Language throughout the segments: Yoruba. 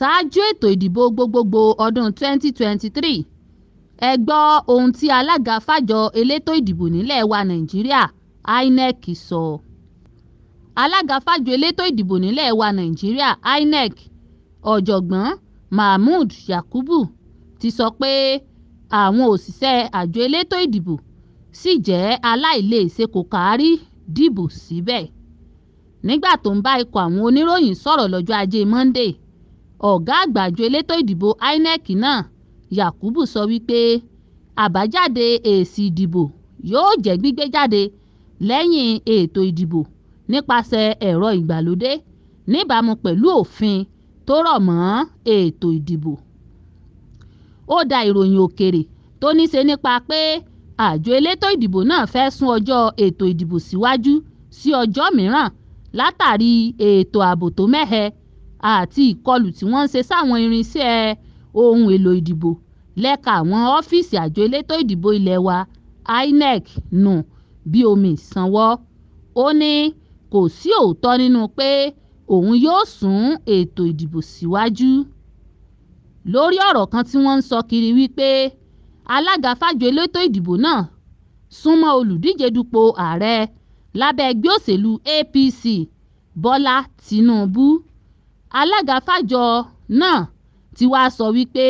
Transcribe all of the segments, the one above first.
Ṣáájú ètò ìdìbò gbogboògbò ọdún 2023, ẹ gbọ́ ohun tí alága fàjọ elétò ìdìbò nílẹ̀ wa Nàìjíríà INEC sọ. Alága fàjọ elétò ìdìbò nílẹ̀ wa Nàìjíríà INEC, Ọ̀jọ̀gbọ́n Mahmood Yakubu ti sọ pé àwọn òṣìṣẹ́ àjọ elétò ìdìbò ṣì jẹ́ aláìlèṣe-kò-kárí dìbò síbẹ̀. Nígbà tó ń bá ikọ̀ àwọn oníròyìn sọ̀rọ̀ lọ́jọ́ Ajé Monde, ọ̀gá àgbà àjọ elétò ìdìbò INEC náà, Yakubu sọ wípé àbájáde èsì ìdìbò yóò jẹ́ gbígbé jáde lẹ́yìn ètò ìdìbò nípasẹ̀ ẹ̀rọ ìgbàlódé níbàámu pẹ̀lú òfin tó rọ̀ mọ́ ètò ìdìbò. Ó da ìròyìn òkèèrè tó níṣe nípa pé àjọ elétò ìdìbò náà fẹ́ sún ọjọ́ ètò ìdìbò síwájú sí ọjọ́ mìíràn látàrí ètò ààbò tó mẹ́hẹ àti ìkọlù tí wọ́n ń ṣe sáwọn irinṣẹ́ ohun èlò ìdìbò lẹ́ka àwọn ọ́fíìsì àjọ elétò ìdìbò ilé wa INEC nù bí omi ìṣanwọ́. Ó ní kò sí òótọ́ nínú pé òun yóò sún ètò ìdìbò síwájú. Lórí ọ̀rọ̀ kan tí wọ́n ń sọ kiri wípé alága fàjọ elétò ìdìbò náà súnmọ́ olùdíje dupò ààrẹ lábẹ́ ẹgbẹ́ òṣèlú APC Bọ́lá Tinubu. Alága fàjọ náà ti wá sọ wípé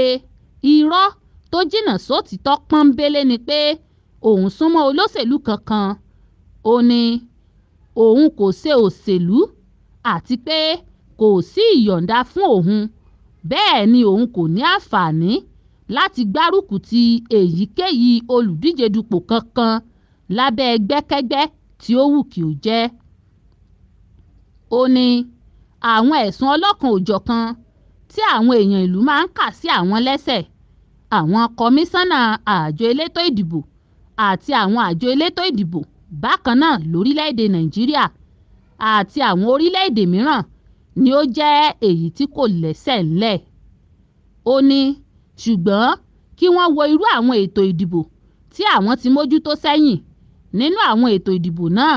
irọ́ tó jìnnà sótìítọ́ pọ́nńbélé ni pé òun súnmọ́ olóṣèlú kankan. Ó ní òun kò ṣe òṣèlú àti pé kò sí ìyọ̀ǹda fún òun, bẹ́ẹ̀ ni òun kò ní àǹfààní láti gbárùkù ti èyíkéyìí olùdíje dupò kankan lábẹ́ ẹgbẹ́kẹ́gbẹ́ tí ó wù kí ó jẹ́. Ó ní àwọn ẹ̀sùn ọlọ́kan-ò-jọ̀kan tí àwọn èèyàn ìlú máa ń kà sí àwọn lẹ́sẹ̀, àwọn kọmíṣánná àjọ elétò ìdìbò àti àwọn àjọ elétò ìdìbò bákan náà lórílẹ̀-èdè Nàìjíríà àti àwọn orílẹ̀-èdè mìíràn ni ó jẹ́ èyí tí kò lẹ́sẹ̀ ńlẹ̀. Ó ní ṣùgbọ́n kí wọ́n wo irú àwọn ètò ìdìbò tí àwọn ti mójútó sẹ́yìn nínú àwọn ètò ìdìbò náà.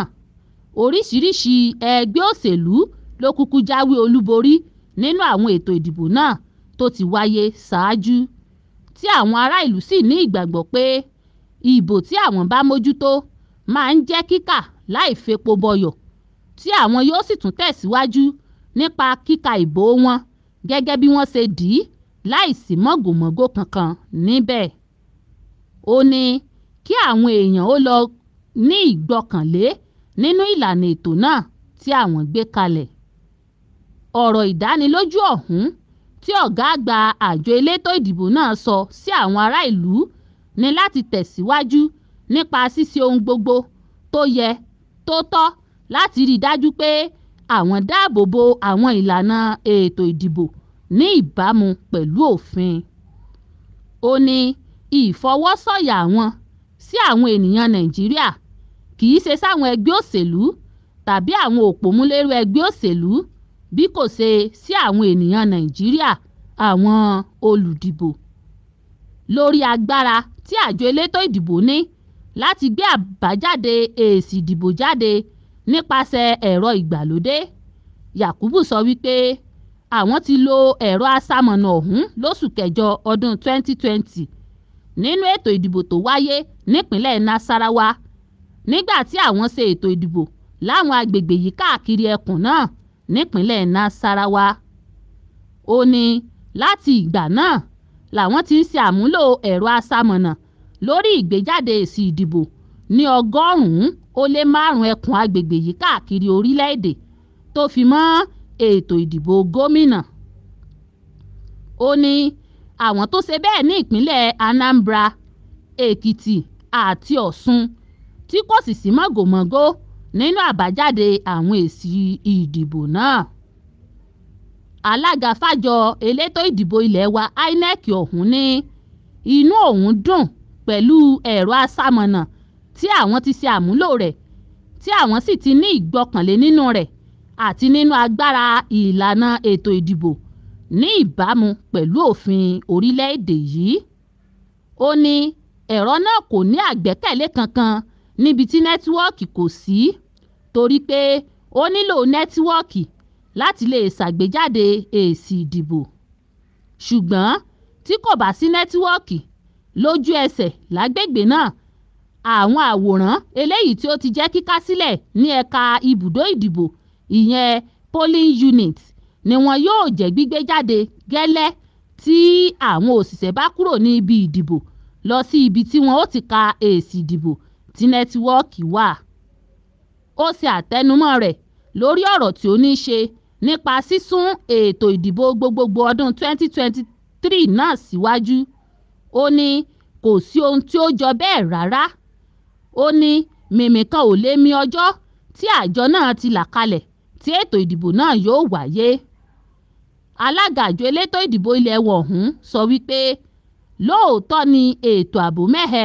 Oríṣiríṣi ẹgbẹ́ òṣèlú ló kúkú jáwé olúborí nínú àwọn ètò ìdìbò náà tó ti wáyé ṣáájú, tí àwọn ará ìlú sì ní ìgbàgbọ́ pé ìbò tí àwọn bá mójútó máa ń jẹ́ kíkà láì fepo bọyọ̀, tí àwọn yóò sì tún tẹ̀síwájú nípa kíka ìbò wọn gẹ́gẹ́ bí wọ́n ṣe dì í láìsí mọ̀gòmọ́gó kankan níbẹ̀. Ó ní kí àwọn èèyàn ó lọ ní ìgbọ́kànlé nínú ìlànà ètò náà tí àwọn gbé kalẹ̀. Ọ̀rọ̀ ìdánilójú ọ̀hún tí ọ̀gá àgbà àjọ elétò ìdìbò náà sọ sí àwọn ará ìlú ní láti tẹ̀síwájú nípa ṣíṣe ohun gbogbo tó yẹ tó tọ́ láti rí i dájú pé àwọn dáàbò bo àwọn ìlànà ètò ìdìbò ní ìbámu pẹ̀lú òfin. Ó ní ìfọwọ́sọ̀yà àwọn sí àwọn ènìyàn Nàìjíríà kì í ṣe sáwọn ẹgbẹ́ òṣèlú tàbí àwọn òpómúléró ẹgbẹ́ òṣèlú bí kò ṣe sí àwọn ènìyàn Nàìjíríà, àwọn olùdìbò. Lórí agbára tí àjọ elétò ìdìbò ní láti gbé àbájáde èsì ìdìbò jáde nípasẹ̀ ẹ̀rọ ìgbàlódé, Yakubu sọ wípé àwọn ti lo ẹ̀rọ aṣamọ̀nà ọ̀hún lóṣù kẹjọ ọdún 2020 nínú ètò ìdìbò tó wáyé nípìnlẹ̀ Nasarawa nígbà tí àwọn ṣe ètò ìdìbò láwọn agbègbè yìí káàkiri ẹkùn náà nípìnlẹ̀ Nasarawa. Ó ní láti ìgbà náà làwọn ti ń ṣe àmúlò ẹ̀rọ aṣamọ̀nà lórí ìgbéjáde èsì ìdìbò ní 105 ẹkùn agbègbè yìí káàkiri orílẹ̀-èdè tó fi mọ́ ètò ìdìbò gómìnà. Ó ní àwọn tó ṣe bẹ́ẹ̀ ní ìpínlẹ̀ Anambra, Èkìtì àti Ọ̀ṣun tí kò sì sí mọ̀gòmọ́gó nínú àbájáde àwọn èsì ìdìbò náà. Alága fàjọ elétò ìdìbò ilé wa INEC ọ̀hún ní inú òun dùn pẹ̀lú ẹ̀rọ aṣamọ̀nà tí àwọn ti ṣe àmúlò rẹ̀, tí àwọn sì ti ní ìgbọ́kànlé nínú rẹ̀ àti nínú agbára ìlànà ètò ìdìbò ní ìbámu pẹ̀lú òfin orílẹ̀-èdè yìí. Ó ní ẹ̀rọ náà kò ní àgbẹ́kẹ̀lé kankan níbi tí nẹ́tíwọ́ọ̀kì kò sí torí pé ó nílò nẹ́tíwọ́ọ̀kì láti lè ṣàgbéjáde èsì ìdìbò. Ṣùgbọ́n tí kò bá sí nẹ́tíwọ́ọ̀kì lójú ẹsẹ̀ lágbègbè náà, àwọn àwòrán eléyìí tí ó ti jẹ́ kíká sílẹ̀ ní ẹ̀ka ibùdó ìdìbò, ìyẹn polling unit, ni wọn yóò jẹ́ gbígbé jáde gẹ́lẹ́ tí àwọn òṣìṣẹ́ bá kúrò ní ibi ìdìbò lọ sí ibi tí wọn ó ti ka èsì ìdìbò tí nẹ́tíwọ́ọ̀kì wà. Ó ṣe àtẹnumọ́ rẹ̀ lórí ọ̀rọ̀ tí ó ní ṣe nípa sísún ètò ìdìbò gbogbogbò ọdún 2023 náà síwájú. Ó ní kò sí ohun tí ó jọ bẹ́ẹ̀ rárá. Ó ní mímì kan ò lè mi ọjọ́ tí àjọ náà ti là kalẹ̀ tí ètò ìdìbò náà yóò wáyé. Alága àjọ elétò ìdìbò ilé wa ọ̀hún sọ wípé lóòótọ́ ni ètò ààbò mẹ́hẹ,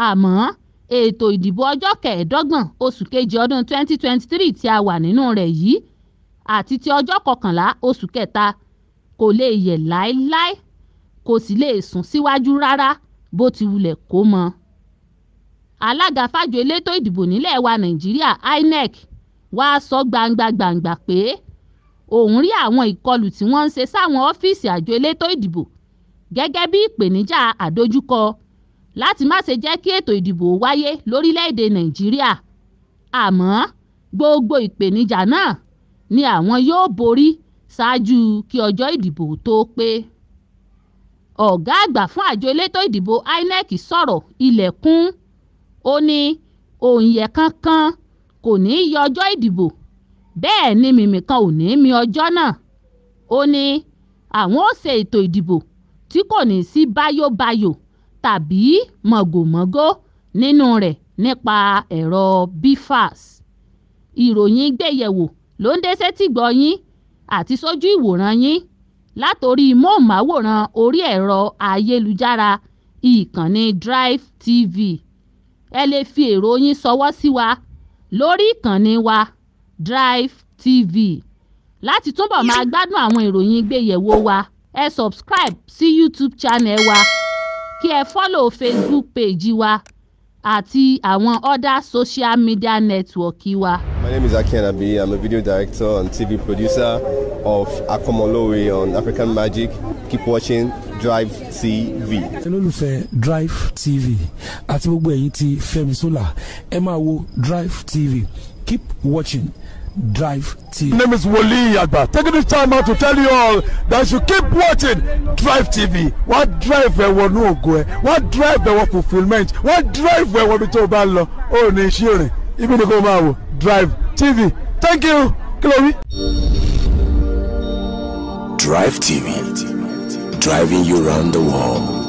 àmọ́ ètò ìdìbò ọjọ́ 25 oṣù kejì ọdún 2023 tí a wà nínú rẹ̀ yìí àti ti ọjọ́ 11 oṣù kẹta kò lè yẹ̀ láéláé, kò sì lè sún síwájú rárá bó ti wulẹ̀ kó mọ. Alága fájọ elétò ìdìbò nílẹ̀ wa Nàìjíríà INEC wàá sọ gbangba-gbàǹgbà pé òun rí àwọn ìkọlù tí wọ́n ń ṣe sáwọn ọ́fíìsì àjọ elétò ìdìbò gẹ́gẹ́ bí ìpèníjà àdojúkọ láti má ṣe jẹ́ kí ètò ìdìbò wáyé lórílẹ̀-èdè Nàìjíríà. Àmọ́ gbogbo ìpèníjà náà ni àwọn yóò borí ṣáájú kí ọjọ́ ìdìbò tó pé. Ọ̀gá àgbà fún àjọ elétò ìdìbò INEC sọ̀rọ̀ ilẹ̀kùn. Ó ní òǹyẹ̀ kankan kò ní í yẹ ọjọ́ ìdìbò, bẹ́ẹ̀ ni mímì kan ò ní í mi ọjọ́ náà. Ó ní àwọn ó ṣe ètò ìdìbò tí kò ní sí báyóbáyò tàbí mọ̀gòmọ́gó nínú rẹ̀ nípa ẹ̀rọ BVAS. Ìròyìn gbéyẹ̀wò ló ń dé sétìgbọ́ yín àti sójú ìwòran yín látorí móhùnmáwòrán orí ẹ̀rọ ayélujára ìkànnì Drive TV. Ẹ lè fi èrò yín ṣọwọ́ sí wa lórí ìkànnì wa Drive TV. Láti túnbọ̀ máa gbádùn àwọn ìròyìn gbéyẹ̀wò wa, ẹ subscribe sí YouTube channel wa, kí ẹ follow Facebook page wa àti àwọn other social media network wa. My name is Aki Anabi. I'm a video director and TV producer of Akomolowe on African Magic. Keep watching Drive TV. Olólùfẹ́ Drive TV àti gbogbo ẹ̀yin tí Fẹ́mi Sola, ẹ máa wo Drive TV. Keep watching Drive TV. My name is Wole Agba. Taking this time out to tell you all that you keep watching Drive TV. Wọ́n drive ẹ wọnú ògo ẹ, wọ́n drive ẹ wọ fulfilment, wọ́n drive ẹ wọ ibi tó o bá lọ. Ó ní iṣẹ́ rìn, ibi ni kò máa wò Drive TV. Thank you. Kí ló wí? Drive TV, driving you round the world.